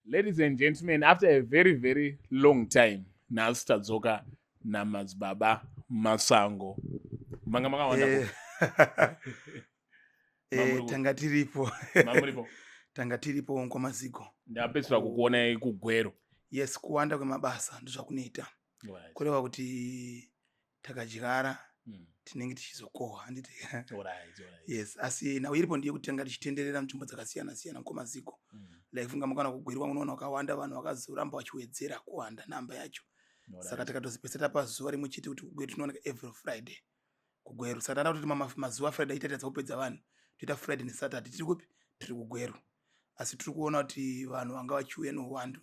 Ladies and gentlemen, after a very, very long time, nhasi tadzoka namadzibaba Masango. Manga makawanda. Tanga tiripo. Mamuripo. Tanga tiripo ngwamazigo. Ndapedzisira kukuonai kuGwero. Yes, kuwanda kwemabasa ndozvakunoita. Kureva kuti takadyara tinenge tichizokohwa, handiti? Alright. Yes, asi nhau iripo ndeyekuti tanga tichitenderera nzvimbo dzakasiyana siyana ngwamaziko. Like funga makana kuGweru unoona wakawanda, vanhu vakazoramba vachiwedzera kuwanda namba yacho. Saka tikatozipesa tapa zuva rimwe chete kuti kuGweru tinooneka every Friday kuGweru. Saka tanda kuti mazuva Friday aitatadza kupedza vanhu, toita Friday neSaturday. Tiri kupi? Tiri kuGweru. Asi tiri kuona kuti vanhu vanga vachiuya neuwandu,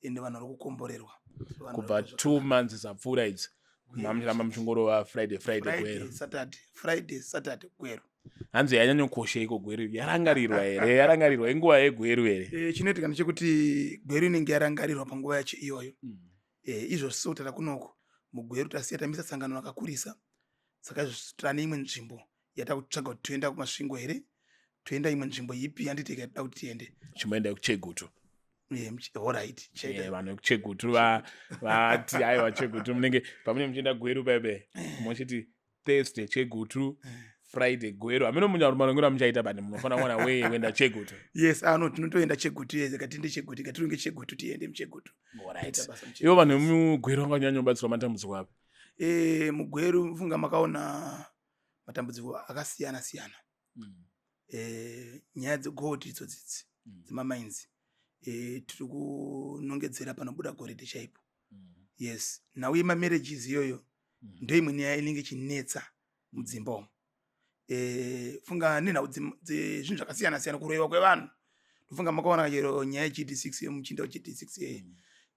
ende vanhu vari kukomborerwa. Vanhu Kubva vari 2 months dzapfuura idzi, mamuchiramba muchingorova Friday, Friday. Friday, Gweru. Saturday, Friday, Saturday, Gweru. Hanzi yanyanyokosheiko Gweru? Yarangarirwa here? Yarangarirwa inguva yeGweru here? Chinoitika ndechekuti Gweru inenge yarangarirwa panguva yacho iyoyo. Izvozvo sokutara kunoko muGweru tasiya tamisa sangano rakakurisa. Saka izvozvo tane imwe nzvimbo yatakutsvaga kuti toenda kuMasvingo here, toenda imwe nzvimbo ipi, handiti, yatida kuti tiende. Chimboendai kuChegutu. Alright. Chaita. Vanhu vekuChegutu vati aiwa, Chegutu munenge pamunenge muchienda Gweru paipe muchiti Thursday Chegutu, Friday Gweru. Hameno munyarumarongero amuchaita, bani munofanira kuwana weye kuenda Chegutu. Yes, ano tinotoenda Chegutu. Yes, katinde Chegutu, katironge Chegutu, tiende muChegutu. Toita basa muChegutu. Ivo vanhu vemuGweru vanganyanya matambudziko api? Mugweru funga makaona matambudziko akasiyana siyana. Nyaya dzegold idzodzidzi dzemamines, tiri kunongedzera panobuda goridhe chaipo. Yes, nhau yemamarriages iyoyo ndo imwe nyaya inenge ichinetsa mudzimba umu. Funga nenhau dzezvinhu zvakasiyana siyana, kuroyiwa kwevanhu. Ndofunga makaona chero nyaya yeGD6, yemuchinda weGD6 yeye.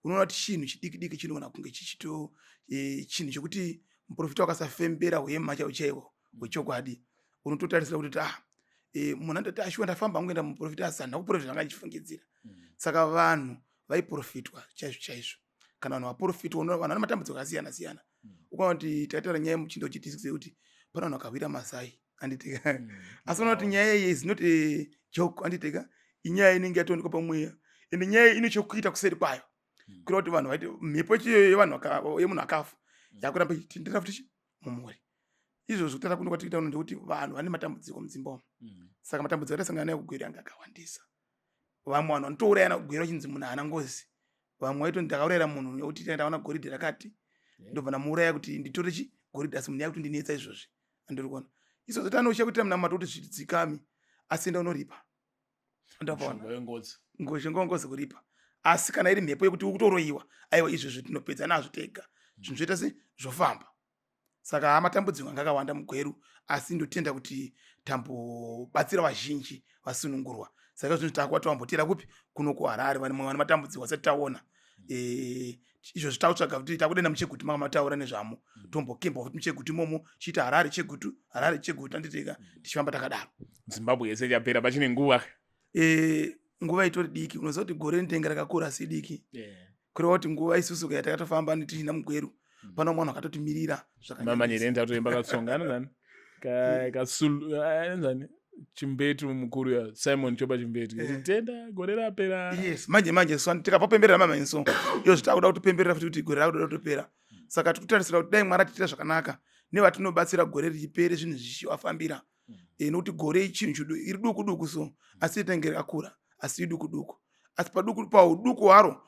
Unoona kuti chinhu chidiki diki chinogona kunge chichito chinhu chekuti muprofita wakasafembera hwema chaiwo chaiwo hwechokwadi, unototarisira kuti ah, munhu anototi ashuwa ndafamba angoenda muprofita, asi handina kuprofita zvanga ndichifungidzira. Saka vanhu vaiprofitwa chaizvo chaizvo. Kana vanhu vaprofitwa, unoona vanhu vane matambudziko akasiyana siyana. Ukaona kuti takataura nyaya yemuchinda weGD6 yekuti pane vanhu vakawira mazai, handitika? Asi unoona kuti nyaya iyi is not a joke, handitika? Inyaya inenge yatoonekwa pamweya, ende nyaya iyi ine chokuita kuseri kwayo. Kureva kuti vanhu vaiti mhepo ichiyo yevanhu yemunhu akafa yakuramba ichitendera futi mumhuri. Izvozvo kutara kuno kwatikuita kuno ndekuti vanhu vane matambudziko mudzimba umu. Saka matambudziko atasangana nayo kuGweru anga akawandisa. Vamwe vanhu vanotourayana kuGweru vachinzi munhu haana ngozi. Vamwe vaitoti ndakaurayira munhu nekuti ndaona goridhe rakati, ndobva ndamuuraya kuti nditore chi goridhe, asi munhu yakutondinetsa izvozvi. Andiri kuona izvozvo tanousha kuitira munamato kuti zvidzikame, asi enda unoripa. Ndapaona. Mishonga yengozi. Ngozi ngozi kuripa. Asi kana iri mhepo yekuti ukutoroyiwa, aiwa, izvozvo tinopedza nazvo tega, zvinhu zvoita se zvofamba. Saka matambudziko anga akawanda muGweru, asi ndotenda kuti tambobatsira vazhinji vasunungurwa. Saka zvinhu takuva tawambotera kupi? Kuno kuHarare. Vamwe vane matambudziko asati taona. Izvozvi takutsvaga kuti takudenda muChegutu, manga mataura nezvamo. Tombokemba kuti muChegutu imomo chiita Harare, Chegutu, Harare, Chegutu, anditika, tichifamba takadaro. Zimbabwe yese ichapera pachine nguva. Nguva itori diki. Unoziva kuti gore rinotenge rakakura asi diki. Kureva kuti nguva isusu kaya takatofamba tichina muGweru, pana mwana akatotimirira. Mama Nyerenda atoimba katsonga anonzani, kasulu anonzani, Chimbetu mukuru ya Simon Choba Chimbetu. Tenda gore rapera. Yes, manje manje so tikapapemberera mama so iyo zvitakuda kutopemberera futi kuti gore rakuda kutopera. Saka tikutarisira kuti dai Mwari atiitira zvakanaka nevatinobatsira, gore richipere zvinhu zvichivafambira. Nokuti gore chinhu chidu iri duku duku so, asi rinenge rakakura asi iduku duku, asi paduku pauduku hwaro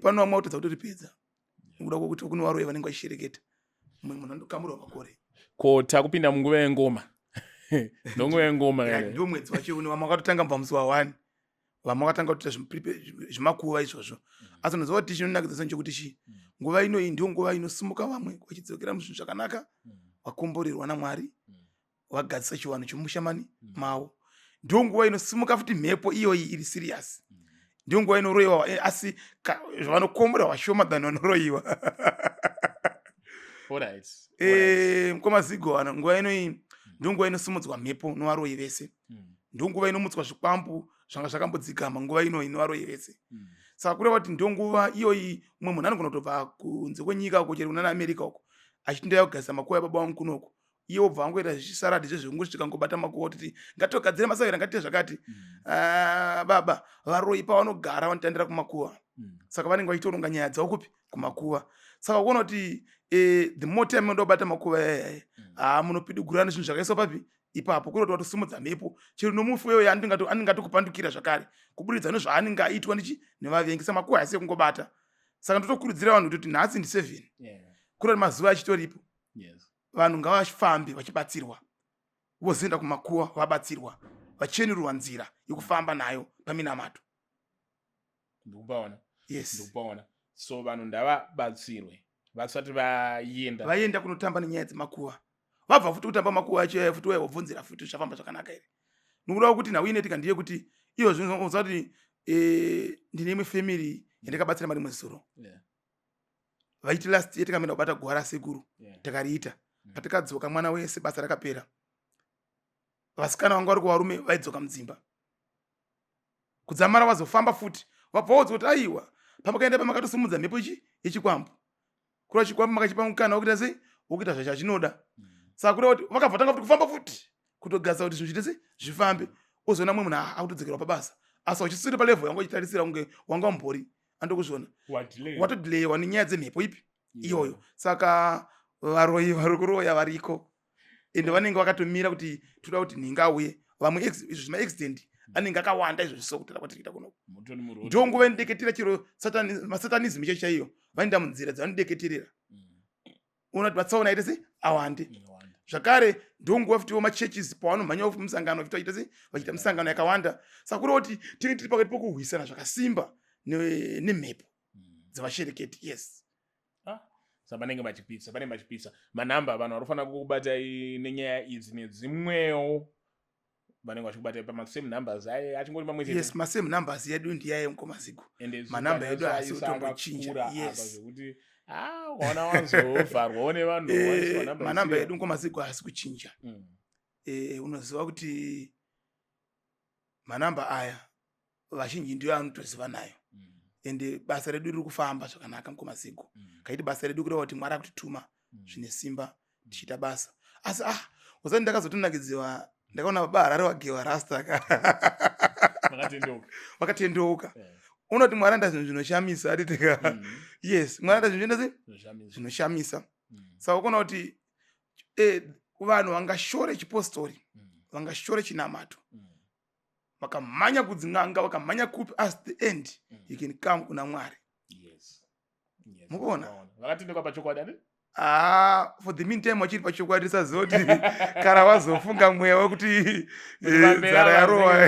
pano vamwe kutadza kutoripedza nekuda kwokuti kune varoyi vanenge vachishereketa. Mumwe munhu anokamurwa makore. Ko takupinda munguva yengoma, ndonguva yengoma here? Ndio mwedzi wacho uno. Vamwe vakatotanga mubva musi wa1, vamwe vakatanga kutoita zvimakuva izvozvo. Asi unoziva kuti chinonakidza sei chekuti chii? Nguva inoyi ndio nguva inosimuka vamwe vachidzokera muzvinhu zvakanaka, vakomborerwa naMwari, vagadzisa chivanhu chomushamani mavo. Ndio nguva inosimuka futi mhepo iyoyi iri serious. Ndio nguva inoroyiwa, asi vanokomborerwa vashoma than vanoroyiwa. Mukoma Zigo, vana, nguva inoyi ndio nguva inosimudzwa mhepo novaroyi vese. Ndio nguva inomutswa zvikwambu zvanga zvakambodzikama nguva inoyi novaroyi vese. Saka kureva kuti ndio nguva iyoyi mumwe munhu anogona kutobva kunze kwenyika uko, chero kunana America uko, achiti ndouya kugadzisa makuva ababa vangu kunoko. Iye wobva wangoita zvichisaradhi zvezvekungosvika ngobata makuva kutoti ngatogadzire masavira, ngatiite zvakati. Ah, baba varoyi pavanogara vanotandira kumakuva. Saka vanenge vachitoronga nyaya dzavo kupi? Kumakuva. Saka kuona kuti the more time unoda kubata makuva yayaya, haa, munopidigurana zvinhu zvakaiswa papi ipapo, kuri kuti watosimudza mhepo chero nomufi weyo anenge atokupandukira zvakare kuburitsa nezvaanenge aitwa nechi nevavengi. Saka makuva haisi ekungobata. Saka ndotokurudzira vanhu kuti nhasi ndi 7, kuri kuti mazuva achitoripo, vanhu ngavafambe vachibatsirwa, vozoenda kumakuva vabatsirwa, vachenurwa nzira yekufamba nayo paminamato. Ndikupaona. Yes. Ndikupaona. So vanhu ndavabatsirwe vasati vaenda. Vaenda kunotamba nenyaya dzemakuva. Vabva futi kutamba makuva acho aya futi, wobvunzira futi zvafamba zvakanaka here, nokuda kwekuti nhau inoitika ndeyekuti iyo zvinoza kuti ndine imwe family yandakabatsira mari zuro. Vaiti last year tikamenda kubata guva rasekuru, takariita. Patikadzoka, mwana wese basa rakapera, vasikana vanga vari kuvarume vaidzoka mudzimba kudzamara vazofamba futi, vabva vaudzwa kuti aiwa, pamakaenda pamakatosimudza mhepo ichi yechikwambo, kureva chikwambo makachipa mukana wekuita sei, wokuita zvachachinoda. Saka kureva kuti vakabva tanga futi kufamba futi kutogadzisa kuti zvinhu zviite sei, zvifambe. Uzoona mumwe munhu akutodzokerwa pabasa, asi uchisiri palevel yanga uchitarisira kunge wanga umbori andokuzviona. Wadelay. Watodelayiwa nenyaya dzemhepo ipi iyoyo. Saka varoyi vari kuroya variko, ende vanenge vakatomira kuti toda kuti nhinga auye. Vamwe izvo zvimaaccident anenge akawanda izvo zviso kutera kwatiriita kunoku. Mutori muroad. Ndo nguva inodeketera chero masatanism chaicho chaiyo, vanoenda munzira dzavanodeketerera. Unoona kuti matsaona aite sei, awande. Awande. Zvakare ndonguva futiwo machurches pavanomhanya futi musangano futi vachiita sei, vachiita misangano yakawanda. Saka kureva kuti tinenge tiri pakati pokurwisana zvakasimba nemhepo dzavashereketi, yes. Saka vanenge vachipisa, vanenge vachipisa manhamba. Vanhu vari kufanira kukubatai nenyaya idzi nedzimwewo, vanenge vachikubatai pamasame numbers aye achingori mamwe chete? Yes, masame numbers yedu ndiyaye, mukomazigo. Ende Manamba edu haasi kutombochinja, kutombochinja, yes. Zvekuti ah, ukaona wazovharwawo nevanhu waiswa namba Manamba isiyo. edu, mukomazigo, haasi kuchinja. Unoziva kuti manamba aya vazhinji ndiyo anotoziva nayo. Ende basa redu riri kufamba zvakanaka, mukomazigo. Kaiti basa redu, kureva kuti Mwari akutituma zvine simba tichiita basa. Asi ah, usati ndakazotonakidziwa, ndakaona baba Harare wagewa rasta. Makatendeuka. Vakatendeuka. Unoti Mwari anda zvinhu zvinoshamisa, atiteka. Yes, Mwari anda zvinhu zvinoita sei? Zvinoshamisa. Zvinoshamisa. Saka ukuona kuti vanhu vangashore chipostori, vangashore chinamato, vakamhanya kudzin'anga, vakamhanya kupi, asi the end you can come kuna Mwari. Mukuona? Mukuona. Vakatendeuka pachokwadi ani? Ah, for the meantime wachiri pachokwadi, tisaziva kuti kana wazofunga mweya wekuti Kuti nzara yarowa.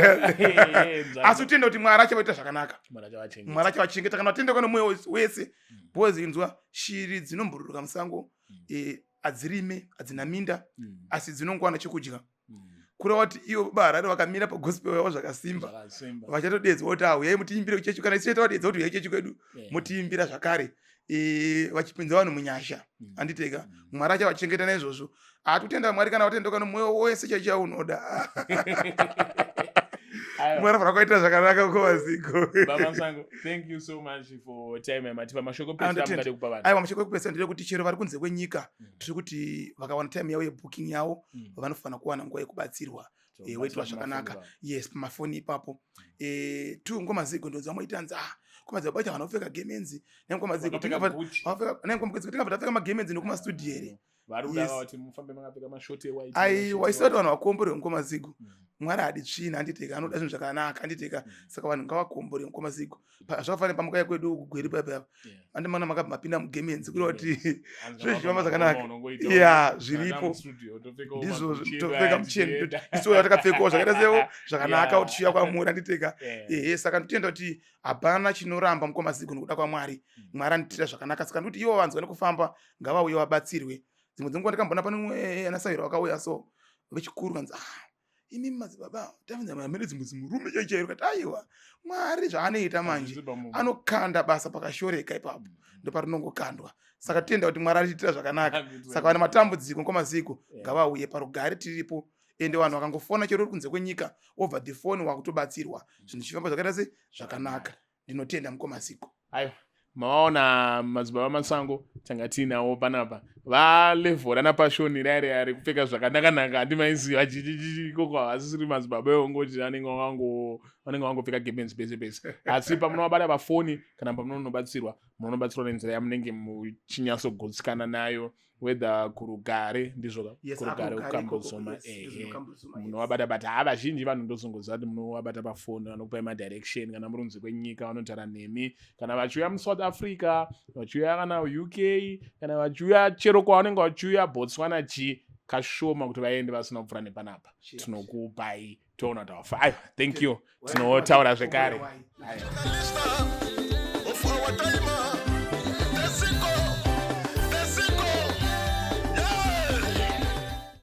Nzara. Asi utenda kuti Mwari achavaita zvakanaka. Mwari achavachengeta. Mwari achavachengeta kana watendeuka nomweya wese, because inzwa, shiri dzinombururuka musango, hadzirime, hadzina minda, asi dzinongowana chekudya. Kureva kuti ivo baba Harare vakamira pagospel yavo zvakasimba, Zvakasimba. vachatodedzwa kuti ah, uyai mutiimbire kuchechi. Kana isu tavadedza kuti uyai chechi kwedu, mutiimbira zvakare, vachipinza vanhu munyasha. Handiteka. Mwari achavachengeta naizvozvo. Hatutenda Mwari kana watendoka nomwoyo wese chaicho unoda. Aiwa. Mwari afana kuitira zvakanaka kwavaziko. Baba Sango, thank you so much for time yamatipa. Mashoko pesa Andotenda. mungade kupa vanhu. Aiwa, mashoko ekupesa ndeyekuti chero vari kunze kwenyika, tiri kuti vakawana time yavo yebooking yavo, vanofanira kuwana nguva yekubatsirwa. So, Woitwa batsira zvakanaka. pamafoni. Yes, pamafoni ipapo. Two, ngoma zigo ndonzwa moitanzi ah, ngoma bacha vanopfeka gemenzi nengoma zigo. Vakapfeka Gucci. Tingabva tapfeka magemenzi nekumastudio here? Vari kuda kuti mufambe makapfeka mashoti ewhite. Aiwa, isati vanhu vakomborwe, ngoma zigo. Mwari haadi tsvina, handiteka, anoda zvinhu zvakanaka, handiteka. Saka vanhu ngavakomborwe, ngoma zigo. Zvakafanira pamuka kwedu kugweri paipa apa, andimana makabva mapinda mugemenzi, kureva kuti Hanzi zvinhu zvichifamba zvakafamba zvakanaka. unongoitawo Ya, kana zviripo. mustudio, topfekawo Ndizvo, maGucci edu topfeka aya mucheni, tichienda. isuwo takapfekawo zvakaita sewo zvakanaka, tichiuya kwamuri, handiteka. Ehe, saka ndotenda kuti hapana chinoramba, mukomazigo, nokuda kwaMwari. Mwari anotitira zvakanaka. Saka ndikuti ivo vanzwa nekufamba ngavauye vabatsirwe. Dzimwe dzenguva ndikambona pane umwe anasahwira vakauya so vechikuru, kanzi ah, imi madzibaba tavinza mamene dzimwe zimurume chaichairo, kati aiwa, Mwari zvaanoita manje, Hazvisi pamunhu. anokanda basa pakashoreka ipapo, ndoparinongokandwa. Saka tenda kuti Mwari aritiitira zvakanaka. Akuitira Saka vane matambudziko, ngomaziko, ngavauye parugare, tiripo. Ende vanhu vakangofona chero uri kunze kwenyika, over the phone wakutobatsirwa, zvinhu zvichifamba zvakaita sei, zvakanaka. Ndinotenda, mukomaziko. Aiwa. Maona Madzibaba Masango tanga tiinawo panapa, valevhora napashoni rairi ari kupfeka zvakanaka-naka. Handimaiziva chichichiikoko, havasisiri madzibaba ewongoti vanenge vangopfeka gemenzi pese pese. Asi pamunovabata pafoni kana pamunonobatsirwa, munonobatsirwa nenzira yamunenge muchinyatsogutsikana nayo, whether kurugare, ndizvo? Yes. Kurugare. Kurugare. Kukambozoma. Ikoko, yes, Kambuzuma, yes. Munovabata bata. Ha, vazhinji vanhu ndozongoziva kuti munovabata pafoni, vanokupai madirection. Kana muri kunze kwenyika, vanotaura nemi. Kana vachiuya muSouth Africa, vachiuya kana UK, kana vachiuya chero kwavanenge vachiuya, Botswana, chii, kashoma kuti vaende vasina kupfuura nepanapa. Cheers. Tinokupai, toona kuti wafa. Aiwa, thank you, tinotaura zvekare. Wai. Aiwa.